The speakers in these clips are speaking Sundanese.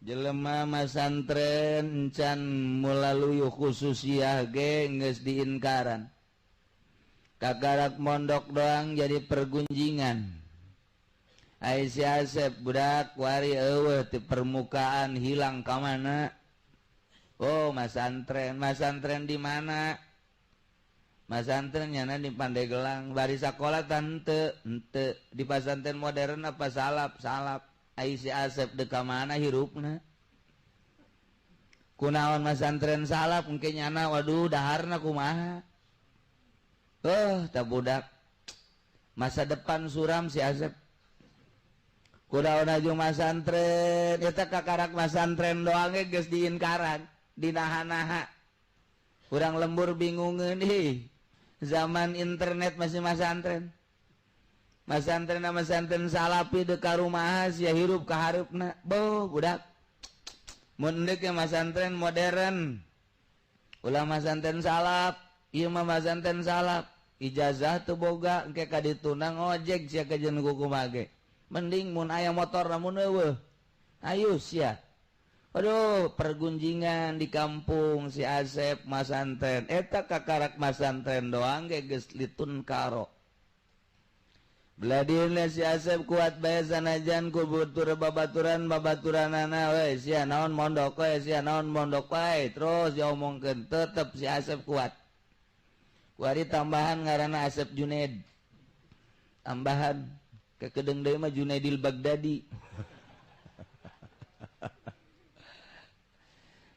Jelema masantren encan melalui khususiyah ge geus diinkaran. Kakarak mondok doang jadi pergunjingan. Ai si Asep budak wari eueuh ti permukaan hilang ka mana? Oh, masantren, masantren di mana? Masantren nyana di Pandeglang, bari sakola tante, henteu di pasantren modern apa salap, salap. Ai si Asep dek ka mana hirupna? Kunaon masantren salap engke nyana waduh daharna kumaha? Oh, tah budak. Masa depan suram si Asep. Kunaon aju masantren, eta kakarak masantren doang ge geus diinkaran, dinaha-naha. Urang lembur bingungeun ih. Zaman internet masih masantren. Masantren masantren salapi dek ka rumah sia hirup ka hareupna. Boh budak. Mun deuk masantren modern. Ulah masantren salap, ieu mah masantren salap. Ijazah teu boga engke ka dituna ngojek sia ka jeung kumaha ge. Mending mun aya motor namun eueuh. Ayo sia. Aduh, pergunjingan di kampung si Asep masantren. Eta kakarak masantren doang ge geus litun karo. Beladina si Asep kuat bae sanajan ku butur babaturan babaturanana we sia naon mondok we sia naon mondok wae terus diomongkeun tetep si Asep kuat. Kuari tambahan ngaranna Asep Junaid. Tambahan kekedeung deui mah Junaidil Baghdadi.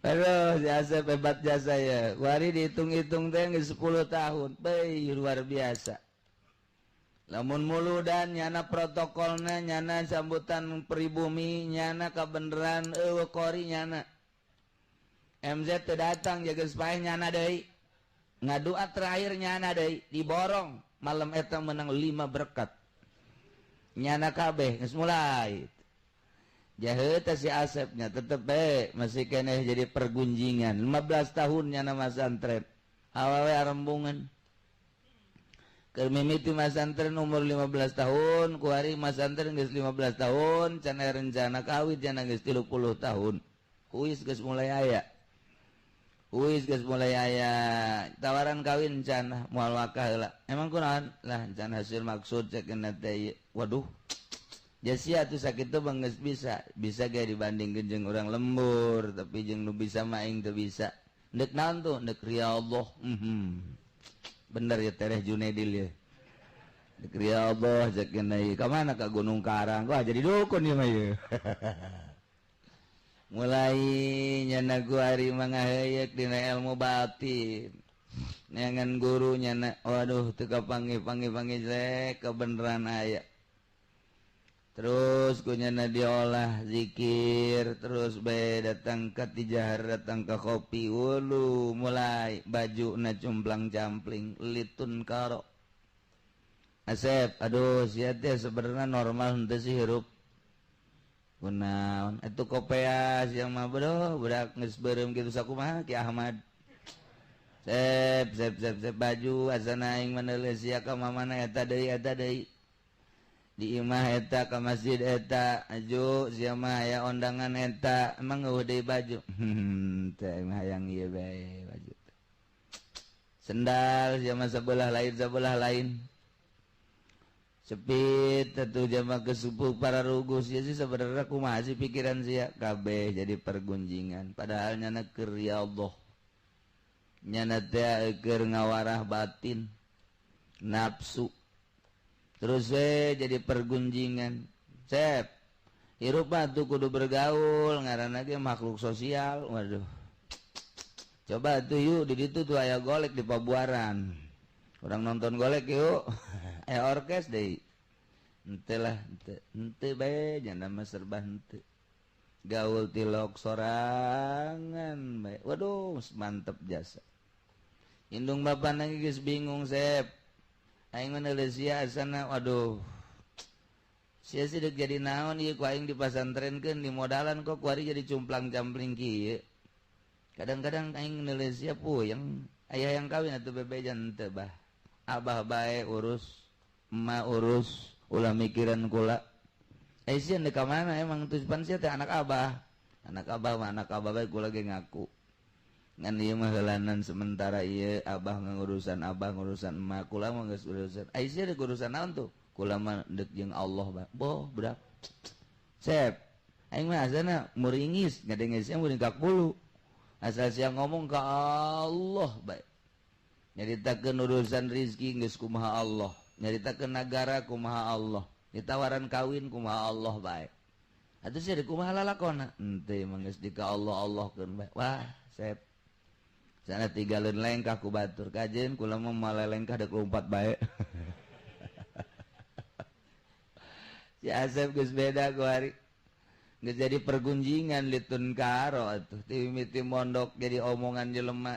Aduh, si Asep hebat jasa ya. Kuari dihitung-hitung teh geus 10 tahun. Beuh, luar biasa. Lamun muludan nyana protokolna nyana sambutan pribumi nyana kabeneran eueuh kori nyana. MZ teu datang jaga paeh nyana deui. Ngadua terakhir nyana deui diborong malam eta menang 5 berkat. Nyana kabeh geus mulai. Jaheut si Asepnya tetep bae masih keneh jadi pergunjingan. 15 tahun nyana masantren. Awewe arembungan. Mimiti masantren umur 15 tahun, kuari masantren geus 15 tahun, can aya rencana kawin can geus 30 tahun. Huis geus mulai aya. Huis geus mulai aya tawaran kawin can moal wakah heula. Emang kunaon? Lah can hasil maksud cek teh. Waduh. Jasia tuh sakitu bang geus bisa, bisa ge dibandingkeun jeung urang lembur, tapi jeung nu bisa mah aing teu bisa. Deuk naon tuh? Deuk riyadhah. Bener ya Tereh Junaidil ya. Dek ya Allah cek deui ka mana ka Gunung Karang. Wah jadi dukun ieu mah ieu. Mulai nyana kuari mangaheuyeuk dina ilmu batin. Neangan guru nyana waduh teu kapanggih-panggih-panggih cek kebenaran aya. Terus ku nyana diolah zikir terus bae datang ka tijahar datang ka kopi wulu mulai baju na cumplang campling litun karo Asep aduh sia teh sebenarnya normal henteu sih hirup kunaon atuh kopeas yang mah bodoh budak geus beureum kitu sakumaha Ki Ahmad sep sep sep sep baju asana aing meneuleuh sia ka mamana eta deui di imah eta ka masjid eta aju sia mah aya ondangan eta emang eueuh deui baju teh mah hayang ieu bae baju sendal sia mah sebelah lain sepit atuh jama kesupu para ruguh sia sih sebenarnya kumaha sih pikiran sia kabeh jadi pergunjingan padahal nyana keur ya Allah nyana teh keur ngawarah batin nafsu terus jadi pergunjingan sep hirup mah tuh kudu bergaul ngaranna ge makhluk sosial waduh coba tuh yuk di ditu tuh aya golek di Pabuaran urang nonton golek yuk aya orkes deui henteu lah henteu bae nyana mah serba henteu gaul tilok sorangan bae waduh mantep jasa indung bapana geus bingung sep aing menulis sia asana waduh sia sih dek jadi naon ieu ku aing dipasantrenkeun di modalan kok kuari jadi cumplang-campling kieu kadang-kadang aing nulis sia puyeng aya yang kawin atuh bebejan teu bah abah bae urus emak urus ulah mikiran kula ai sia deuk ka mana emang tuh pan sia teh anak abah Anak abah mah anak abah bae kula ge ngaku. Ngan ieu mah heulanan sementara ieu abah ngurusan abah ngurusan emak kula mah geus urusan. Ai sia deuk urusan naon tuh? Kula mah deuk jeung Allah bae. Boh budak. Sep. Aing mah asana muringis ngadenge sia muring ka kulu. Asal sia ngomong ka Allah bae. Nyaritakeun urusan rizki geus kumaha Allah, nyaritakeun nagara kumaha Allah, ditawaran kawin kumaha Allah bae. Atuh sia kumaha lalakona? Henteu mah geus di ka Allah Allahkeun bae. Wah, sep. Sana tinggalin lengkah ku batur kajen kula mah malelengkah deuk lompat bae. Si Asep geus beda ku hari. Geus jadi pergunjingan litun karo atuh ti mimiti mondok jadi omongan jelema.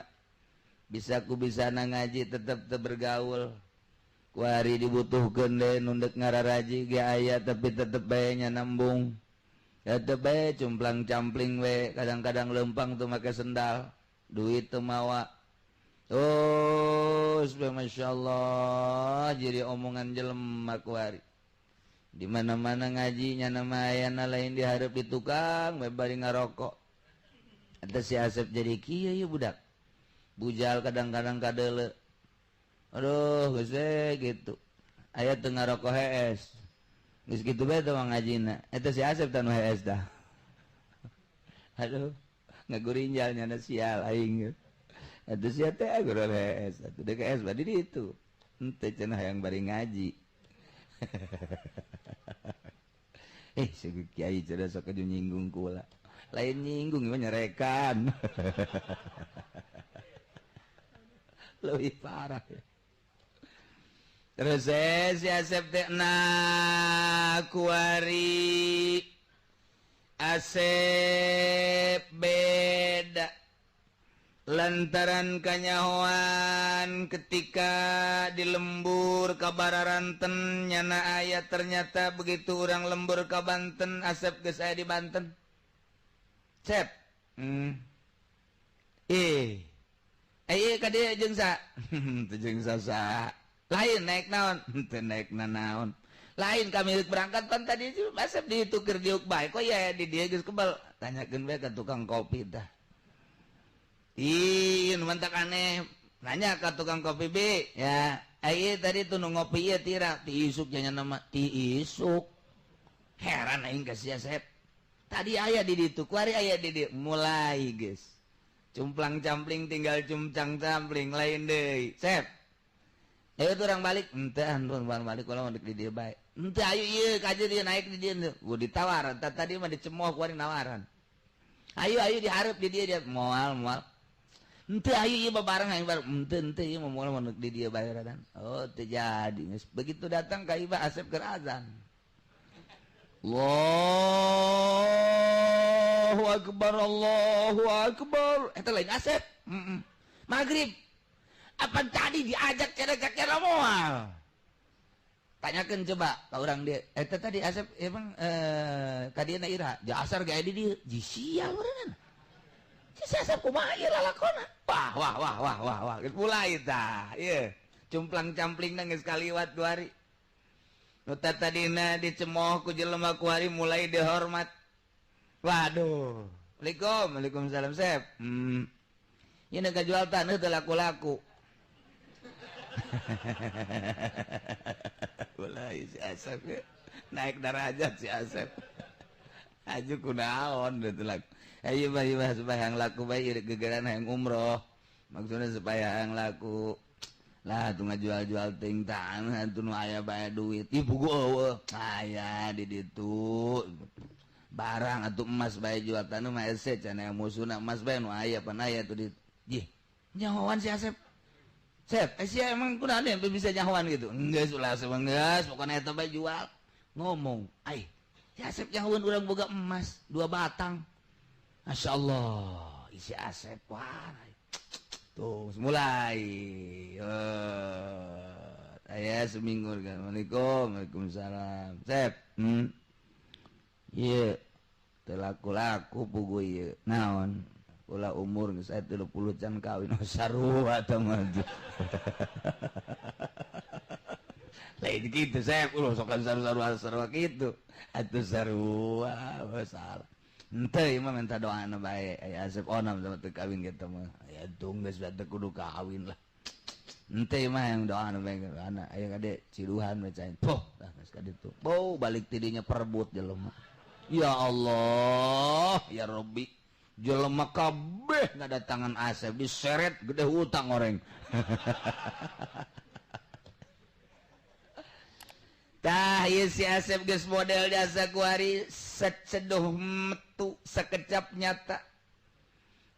Bisa ku bisa na ngaji tetep teu bergaul. Ku hari dibutuhkeun deui nu deuk ngararaji ge aya tapi tetep bae nya nambung. Tetep bae cumplang-campling we, kadang-kadang lempang teu make sendal. Duit teu mawa. Terus Masya Allah jadi omongan jelema ku hari. Di mana-mana ngaji nyana mah ayana lain dihareup di tukang we bari ngarokok. Eta si Asep jadi kieu ieu budak. Bujal kadang-kadang kadeuleu. Aduh geus we gitu. Aya teu ngarokok hees. Geus kitu bae teh ngajina. Eta si Asep teh nu hees dah. Aduh. Ngagurinjal nyana sial aing. Atuh sia teh gurul hees. Atuh deuk hees badi ditu. Henteu cenah hayang bari ngaji. Si kiai cenah sok aju nyinggung kula. Lain nyinggung ieu nyerekan. Leuwih parah. Terus si Asep teh na kuari Asep beda lantaran kanyahoan ketika di lembur ka Bararanten nyana aya ternyata begitu urang lembur ka Banten Asep geus aya di Banten. Cep. Ka dieu jeung sa? Teu jeung sa. Lain naik naon? Teu naik nanaon. Lain kami berangkat pan tadi Asep ditukir diuk bae kok ya di dieu geus kebal. Tanyakeun bae ka tukang kopi tah. Ih, nu mantak aneh. Nanya ka tukang kopi B, ya. Ai tadi tuh nu ngopi ieu tira ti isuk nya nama ti isuk. Heran aing ka si Asep. Tadi aya di ditu, kuari aya di dieu. Mulai geus. Cumplang-campling tinggal cumcang-campling lain deui. Sep. Ayo tuh orang balik, ente antuan balik kalau mau di dia baik. Ente ayo iya kaje dia naik di dia, gua ditawar. Tadi mah dicemooh kuari nawaran. Ayo ayo diharap di dia dia moal moal. Ente ayo iya bareng ayo bareng. Ente ente iya mau moal mau di dia bayaran. Oh terjadi. Begitu datang ka Iba Asep keur azan. Allahu akbar, Allahu akbar. Eta lain Asep. Maghrib. Apa tadi diajak cara-cara moal? Tanyakan coba ke orang dia. Eta tadi Asep emang ka dieu na ira. Jasar ge di dieu. Ji sial meureunna. Si Asep kumaha ieu lalakona? Wah wah wah wah wah wah. Geus mulai tah. Ieu cumplang-camplingna geus kaliwat dua hari. Nu tadina dicemooh ku jelema ku hari mulai dihormat. Waduh. Waalaikum, waalaikumsalam Sep. Ieu nu kajual taneuh teu laku-laku. Mulai si Asep ya. Naik derajat si Asep. Aju kunaon gitu laku. Ayo bah bah supaya yang laku bae gegeran hayang umroh. Maksudnya supaya yang laku. Lah tuh ngajual-jual ting tanah tuh nu aya bae duit. Ih pugu eueuh. Aya di ditu. Barang atuh emas bae jual tanah mah hese cenah musuhna emas bae nu aya pan aya tuh di. Jih, nyahoan si Asep. Sep, sia emang kunaon yang bisa nyahoan gitu? Enggak ulah Asep geus, pokona eta bae jual. Ngomong, ai, si Asep nyahoan urang boga emas 2 batang. Masya Allah, isi Asep wah. Tuh, mulai. Aya seminggu kan. Assalamualaikum, waalaikumsalam. Sep, Ieu teu laku-laku pugu ieu. Naon? Kula umur geus aya 30 can kawin sarua teh mah. Lain kitu Sep, ulah sok sarua-sarua kitu. Atuh sarua salah. Henteu ieu mah minta doana bae aya Asep Onam sama teu kawin kitu mah. Aya tung geus teu kudu kawin lah. Henteu mah yang doana bae anak aya kade ciduhan we cai. Poh tah geus ka ditu. Bau balik ti dinya perebut jelema. Ya Allah, ya Rabbi. Jelema kabeh ngadatangan Asep diseret gede hutang oreng. Tah ieu si Asep geus model jasa kuari seceduh metu sekecap nyata.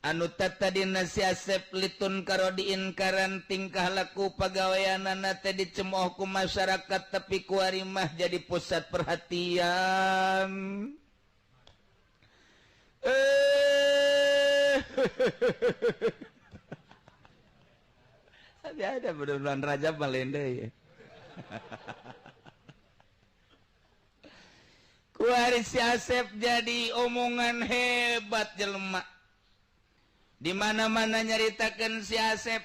Anu tatadina si Asep litun karo diinkaran tingkah laku pagaweanana teh dicemooh ku masyarakat tapi kuari mah jadi pusat perhatian. Tapi ada bulan Rajab malende ya. Kuari si Asep jadi omongan hebat jelema. Di mana-mana nyaritakeun si Asep.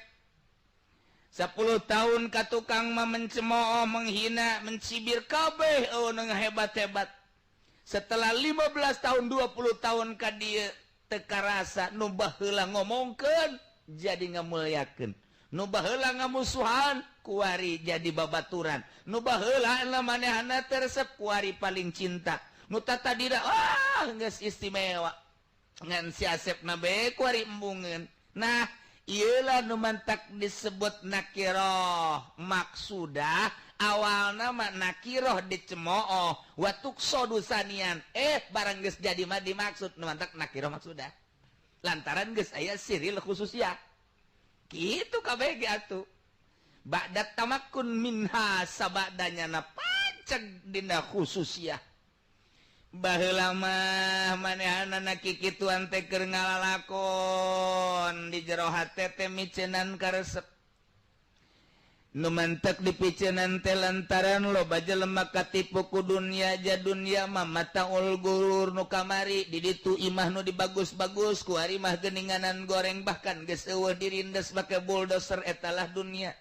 10 tahun ka tukang mah mencemooh, menghina, mencibir kabeh eueuh hebat-hebat. Setelah 15 tahun 20 tahun ka dieu teu karasa nu baheula ngomongkeun jadi ngamuliakeun. Nu baheula ngamusuhan kuari jadi babaturan. Nu baheula manehna teresep kuari paling cinta. Nu tatadina ah geus istimewa. Ngan si Asep na bae kuari embungeun. Nah, ieulah nu mantak disebut nakiroh. Maksudah awalna mah nakiroh dicemooh wa tuqsadu sanian. Barang geus jadi mah dimaksud nu mantak nakiroh maksudah. Lantaran geus aya siril khususiyah. Gitu kabeh ge atuh. Ba'da tamakkun minha sabadanya na panceg dina khususiyah. Baheula mah manehanana kikituan teh keur ngalalakon di jero hate teh miceunan karesep. Nu mantek dipiceunan teh lantaran loba jelema katipu ku dunya ja dunya mah mataul gurur nu kamari di ditu imah nu dibagus-bagus ku ari mah geuninganan goreng bahkan geus eueuh dirindes make bulldozer etalah dunia.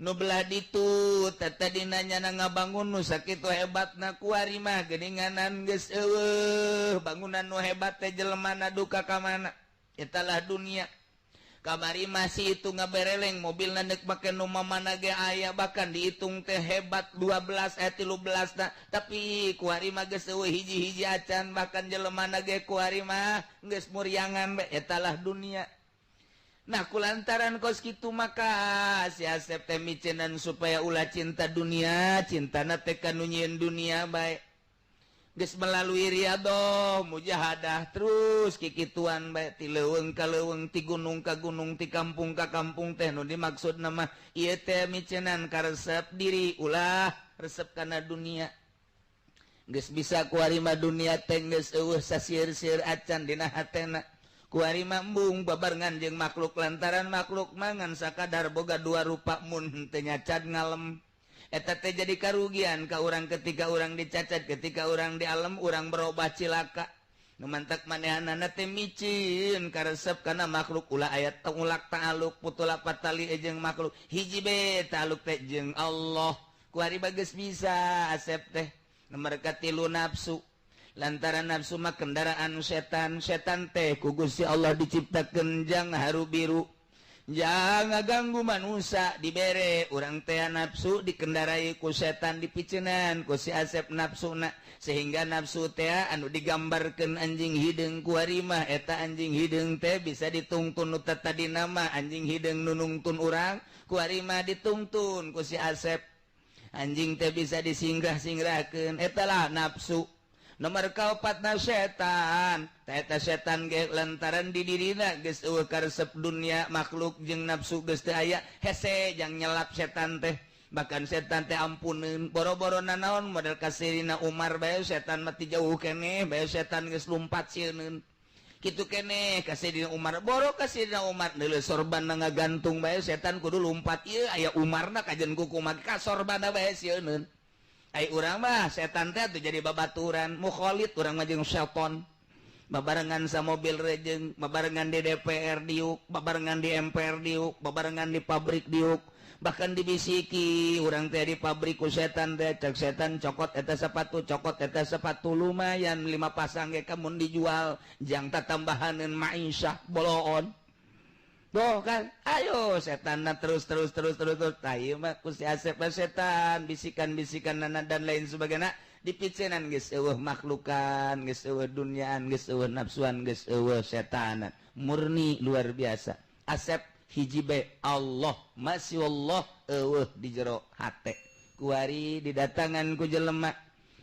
Nu belah ditu tadina nyana ngabangun nu sakitu hebatna ku ari mah geuninganan geus eueuh bangunan nu hebat teh jelemana duka ka mana etalah dunia. Kamari masih itu ngabereleng mobilna deuk make nu mamana ge aya bahkan dihitung teh hebat 12 13 na tapi ku ari mah geus eueuh hiji-hiji acan bahkan jelemana ge ku ari mah geus muriangan bae etalah dunia. Nah kulantaran kos kitu maka si Asep teh miceunan supaya ulah cinta dunia, cintana teh ka nu nyieun dunia bae. Geus melalui riadoh, mujahadah terus kikituan bae ti leuweung ka leuweung, ti gunung ka gunung, ti kampung ka kampung teh nu dimaksudna mah ieu teh miceunan karesep diri ulah resep kana dunia. Geus bisa kuari mah dunia teh geus eueuh sasieur-sieur acan dina hatena. Kuari mah embung babarengan jeung makhluk lantaran makhluk mangan sakadar boga dua rupa mun henteu nyacat ngalem. Eta teh jadi karugian ka urang ketika urang dicacat, ketika urang dialem urang berubah cilaka. Nu mantak manehanana teh micin karesep kana makhluk ulah aya tengulak ta'aluk putula patali jeung makhluk. Hiji be ta'aluk teh jeung Allah. Kuari bageus bisa Asep teh nomor katilu nafsu. Lantaran nafsu mah kendaraan setan, setan teh ku Gusti Allah diciptakeun jang haru biru. Jangan ganggu manusia dibere urang teh nafsu dikendarai ku setan dipiceunan ku si Asep nafsuna sehingga nafsu teh anu digambarkeun anjing hideung ku ari mah eta anjing hideung teh bisa ditungtun nu tadina mah anjing hideung nu nungtun urang ku ari mah ditungtun ku si Asep. Anjing teh bisa disingrah-singrahkeun eta lah nafsu. Nomor kaopatna setan, eta setan ge lantaran di dirina geus eueuh karesep dunia makhluk jeung nafsu geus teu aya hese jang nyelap setan teh. Bahkan setan teh ampuneun boro-boro nanaon model kasirina Umar bae setan mah ti jauh keneh bae setan geus lumpat sieun. Kitu keneh kasirina Umar boro kasirina Umar neuleuh sorban ngagantung bae setan kudu lumpat ieu aya Umarna kajen ku kumaha ka sorbanna bae sieun. Ai urang mah setan teh atuh jadi babaturan mukhalid urang mah jeung setan babarengan sa mobil rejeng babarengan di DPR diuk babarengan di MPR diuk babarengan di pabrik diuk Bahkan dibisiki urang teh di pabrik ku setan teh, cek setan cokot eta sepatu, cokot eta sepatu, lumayan 5 pasang ge kamun dijual jang tatambahaneun ma'isyah boloon. Tuh kan, ayo setan terus terus terus terus terus. Tah ieu mah ku si Asep setan bisikan-bisikan nana dan lain sebagainya dipicenan geus eueuh makhlukan, geus eueuh duniaan, geus eueuh nafsuan, geus eueuh setanan. Murni luar biasa. Asep hiji bae Allah, masih Allah eueuh di jero hate. Kuari didatangan ku jelema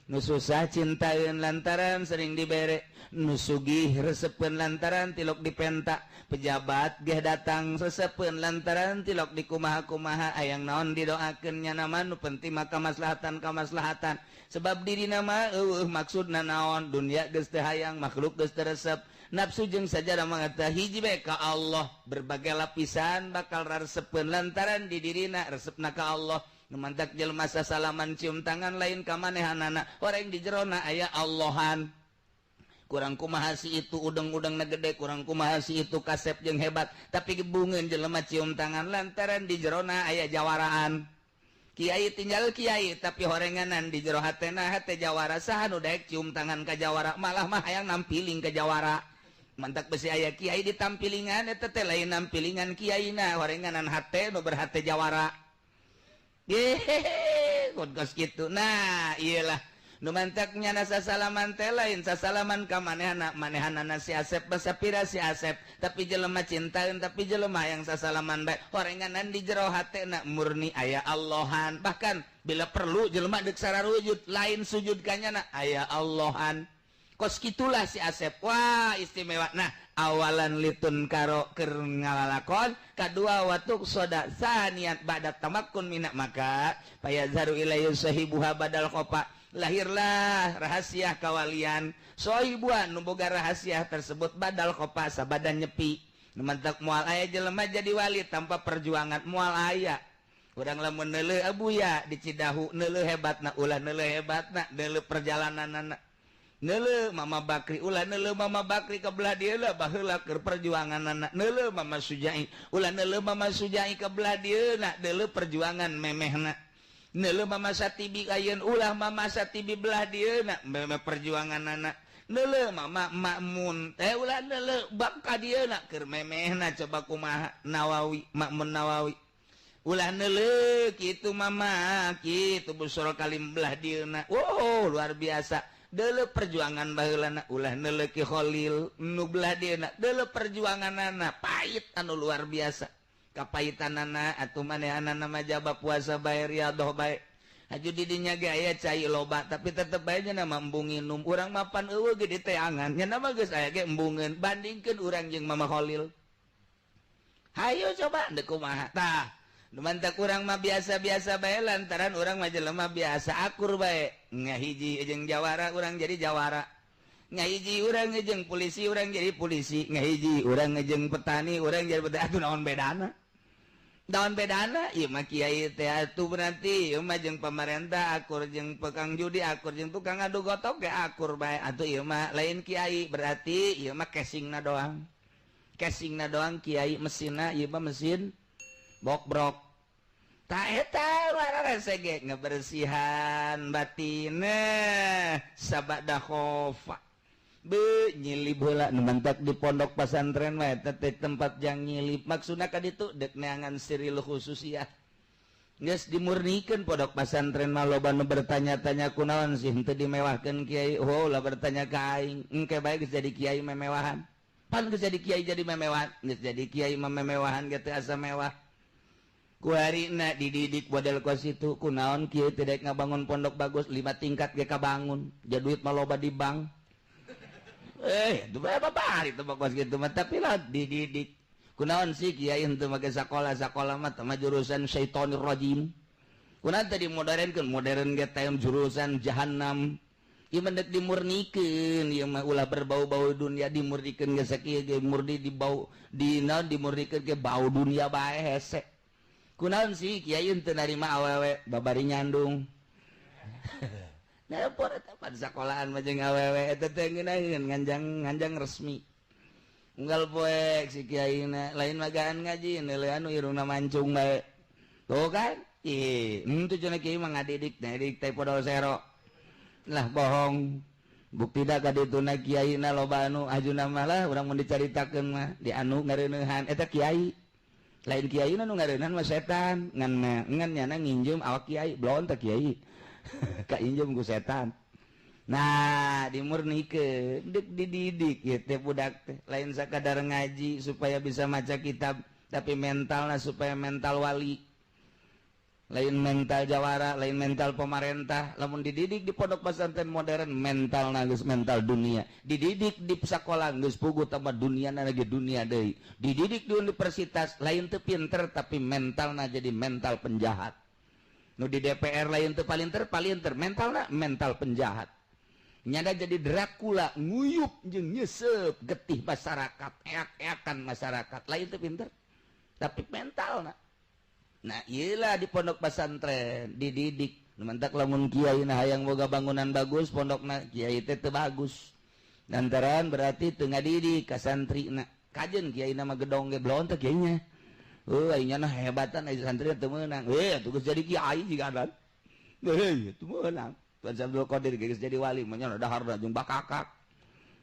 nu susah cintaeun lantaran sering dibere, nu sugih resepeun lantaran tilok dipenta, pejabat geh datang resepeun lantaran tilok dikumaha-kumaha, ayang naon didoakeun nya nama nu penting mah kamaslahatan kamaslahatan. Sebab dirina mah eueuh maksudna naon, dunia geus teu hayang, makhluk geus teu resep, nafsu jeung sajarah mah teh hiji bae ka Allah, berbagai lapisan bakal raresepeun lantaran di dirina resepna ka Allah. Nu mantak jelema sasalaman cium tangan lain ka manehanana, orang di jerona aya Allahan. Kurang kumaha si itu udeng-udengna gede, kurang kumaha si itu kasep jeung hebat, tapi gebungeun jelema cium tangan lantaran di jerona aya jawaraan. Kiai tinggal kiai tapi horenganan di jero hatena hate jawara, saha nu daek cium tangan ka jawara, malah mah hayang nampiling ka jawara. Mantak besi aya kiai ditampilingan eta teh lain nampilingan kiaina, horenganan hate nu berhate jawara. Hehehe, kos kitu. Nah, iyalah nu mantak nyana sasalaman teh lain sasalaman ka manehna, manehanana si Asep basapira si Asep, tapi jelema cintaeun, tapi jelema yang sasalaman bae horenganan di jero hatena murni aya Allahan. Bahkan bila perlu jelema deuk sararujud lain sujud ka nyana aya Allahan. Kos kitulah si Asep. Wah, istimewa. Nah, awalan litun karo keur ngalalakon, kadua watuk soda saniat ba'da tamakkun minak, maka payazharu ilaihi sahibuha badal khofa, lahirlah rahasia kawalian sohibuan nu boga rahasia tersebut badal khofa sabadan nyepi. Nu mantak moal aya jelema jadi wali tanpa perjuangan, moal aya. Urang lamun neuleuh abuya di Cidahu neuleuh hebatna, ulah neuleuh hebatna, neuleuh perjalananana. Neuleuh Mama Bakri, ulah neuleuh Mama Bakri ka belah dieu lah baheula keur perjuanganana. Neuleuh Mama Sujai, ulah neuleuh Mama Sujai ka belah dieu na neuleuh perjuangan memehna. Neuleuh Mama Satibi ayeun, ulah Mama Satibi belah dieu na memeh perjuanganana. Neuleuh Mama Makmun teh ulah neuleuh bab ka dieu na keur memehna, coba kumaha Nawawi, Makmun Nawawi. Ulah neuleuh kitu Mama, kitu busoro kalim belah dieu na. Wow, luar biasa. Deuleuh perjuangan baheulana, ulah neuleuh Ki Kholil nu belah dieuna, deuleuh perjuanganana pahit anu luar biasa. Kapahitanana atuh manehanana mah jaba puasa bae riadoh bae. Haju di dinya ge aya cai loba tapi tetep bae nya mah embung nginum. Urang mapan eueuh ge diteangan, nya mah geus aya ge embungeun, bandingkeun urang jeung Mama Kholil. Hayu coba deuk kumaha tah. Nu mantak urang mah biasa-biasa bae lantaran urang mah jelema biasa akur bae. Ngahiji jeung jawara urang jadi jawara. Ngahiji urang jeung polisi urang jadi polisi. Ngahiji urang jeung petani urang jadi petani. Atuh naon bedana? Naon bedana? Ieu mah kiai teh atuh berarti ieu mah jeung pamarentah akur, jeung tukang judi akur, jeung tukang adu gotok ge akur bae. Atuh ieu mah lain kiai berarti ieu mah casingna doang. Casingna doang kiai, mesinna ieu mah mesin bokbrok. Ta eta rese ge ngebersihan batine sabada khofa. Be nyilib heula nu mantak di pondok pesantren mah eta teh tempat jang nyilib. Maksudna ka ditu deuk neangan siril khususiyah. Geus dimurnikeun pondok pesantren mah loba nu bertanya-tanya kunaon sih henteu dimewahkeun kiai. Oh, lah bertanya ka aing, engke bae geus jadi kiai memewahan. Pan geus jadi kiai jadi memewahan, geus jadi kiai mah memewahan ge teh asa mewah. Kuharina dididik model kos itu kunaon kieu teh daek ngabangun pondok bagus 5 tingkat ge kabangun, ja duit mah loba di bank. Itu berapa hari itu kos kitu mah, tapi lah dididik. Kunaon sih kiai henteu make sakola, sakola mah teh jurusan syaitonir rajim. Kunaon teh dimodernkeun, modern ge teh jurusan jahanam. Ieu mah deuk dimurnikeun, ieu mah ulah berbau-bau dunia, dimurnikeun ge sakieu ge murni dibau di naon dimurnikeun ge bau dunia bae hese. Kunaon sih kiai henteu narima awewe babari nyandung. Nah, por eta pan sakolahan mah jeung awewe eta teh ngeunaheun nganjang resmi. Unggal poek si kiai na lain magaan ngaji neuleuh anu irungna mancung bae. Tuh kan? Ih, henteu cenah kiai mah ngadidik, ngadidik teh podol sero. Lah bohong. Bukti da ka dituna kiai na loba anu ajuna mah lah urang mun dicaritakeun mah di anu ngareuneuhan eta kiai. Lain kiai nu ngareuneuhan mah setan, ngan ngan nyana nginjem awak kiai, blon teh kiai. Kainjem ku setan. Nah, dimurnikeun, deuk dididik ieu teh budak teh, lain sakadar ngaji supaya bisa maca kitab, tapi mentalna supaya mental wali. Lain mental jawara, lain mental pemerintah. Lamun dididik di pondok pesantren modern, mental geus mental dunia. Dididik di sekolah geus puguh tambah dunia lagi dunia deui. Dididik di universitas lain teu pinter tapi mentalna jadi mental penjahat. Nu di DPR lain teu palinter, palinter mentalna mental penjahat. Nyada jadi Dracula, nguyup jeung nyesep getih masyarakat, eak-eakan masyarakat. Lain teu pinter tapi mentalna. Nah, iyalah di pondok pesantren dididik. Mantak lamun kiai na hayang boga bangunan bagus, pondokna kiai teh teu bagus. Lantaran berarti teu ngadidik ka santrina. Kajen kiai na mah gedong ge blon teh kiainya. Heuh, aing nya hebatan ai santri teu meunang. Heuh, atuh geus jadi kiai jiga kan. Heuh, teu meunang. Tuan Abdul Qadir geus jadi wali mah nya daharna jeung bakakak.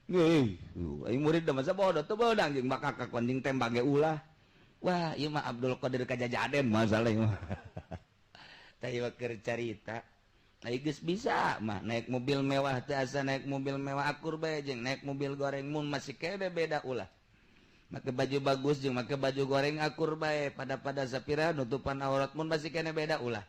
Heuh, aing murid mah sabodo teu meunang jeung bakakak anjing tembak ge ulah. Wah, ieu mah Abdul Qadir kajajaden masalah ieu mah. Tah ieu keur carita. Ai geus bisa mah naik mobil mewah teh asa naik mobil mewah akur bae jeung naik mobil goreng mun masih kene beda ulah. Make baju bagus jeung make baju goreng akur bae pada-pada sapira nutupan aurat mun masih kene beda ulah.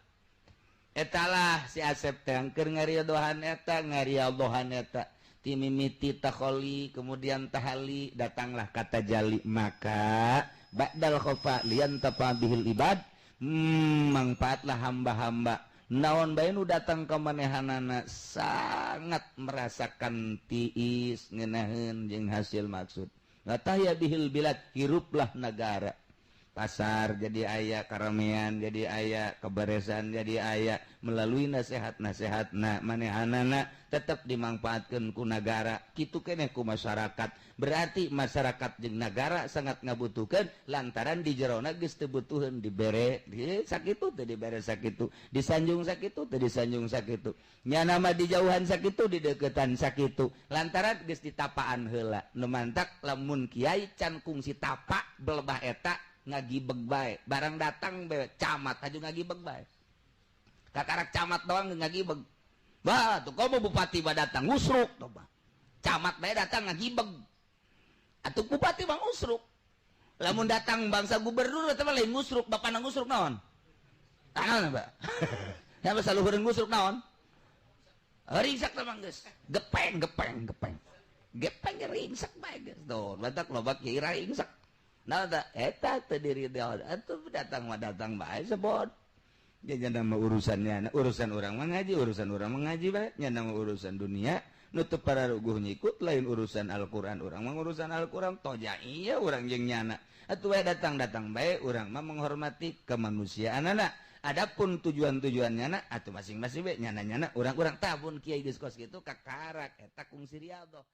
Eta lah si Asep teh keur ngaridohan eta ngarialdohan eta. Timimiti takholi kemudian tahali datanglah kata jali maka ba'dal khofa liantafa bihil ibad, mangfaatlah hamba-hamba naon bae nu datang ka manehanana sangat merasakan tiis ngeunaheun jeung hasil maksud. Latahya bihil bilad, hiruplah negara. Pasar jadi aya, karamean jadi aya, keberesan jadi aya melalui nasihat-nasihatna manehanana tetep dimangfaatkeun ku nagara kitu keneh ku masyarakat. Berarti masyarakat jeung nagara sangat ngabutuhkeun lantaran di jerona geus teu butuheun dibere sakitu teu dibere sakitu, disanjung sakitu teu disanjung sakitu, nyana mah dijauhan sakitu dideukeutan sakitu lantaran geus ditapaan heula. Nu mantak lamun kiai can kungsi tapa belebah eta ngagibeg bae, barang datang bae camat aja ngagibeg bae. Kakarak camat doang ngagibeg. Wah, tuh komo bupati ba datang ngusruk tuh bah. Camat bae datang ngagibeg. Atuh bupati mah ngusruk. Lamun datang bangsa gubernur eta mah lain ngusruk, bapana ngusruk naon? Naon, Pak? Ya basa luhureun ngusruk naon? Ringsak teh mah geus. Gepeng, gepeng, gepeng. Gepeng ringsak bae geus. Tuh, batak loba kiai ringsak. Nah, eta teu diri atuh datang mah datang bae sebot. Nya nama urusannya, urusan urang mah ngaji, urusan urang mah ngaji bae, nya nama urusan dunia nu teu pararuguh nyikut lain urusan Al-Qur'an, urang mah urusan Al-Qur'an toja iya urang jeung nyana. Atuh bae datang-datang bae urang mah menghormati kemanusiaanana. Adapun tujuan-tujuannya na atuh masing-masing bae nyana-nyana urang-urang tabun kiai geus kos kitu kakarak eta kungsi riyadhah.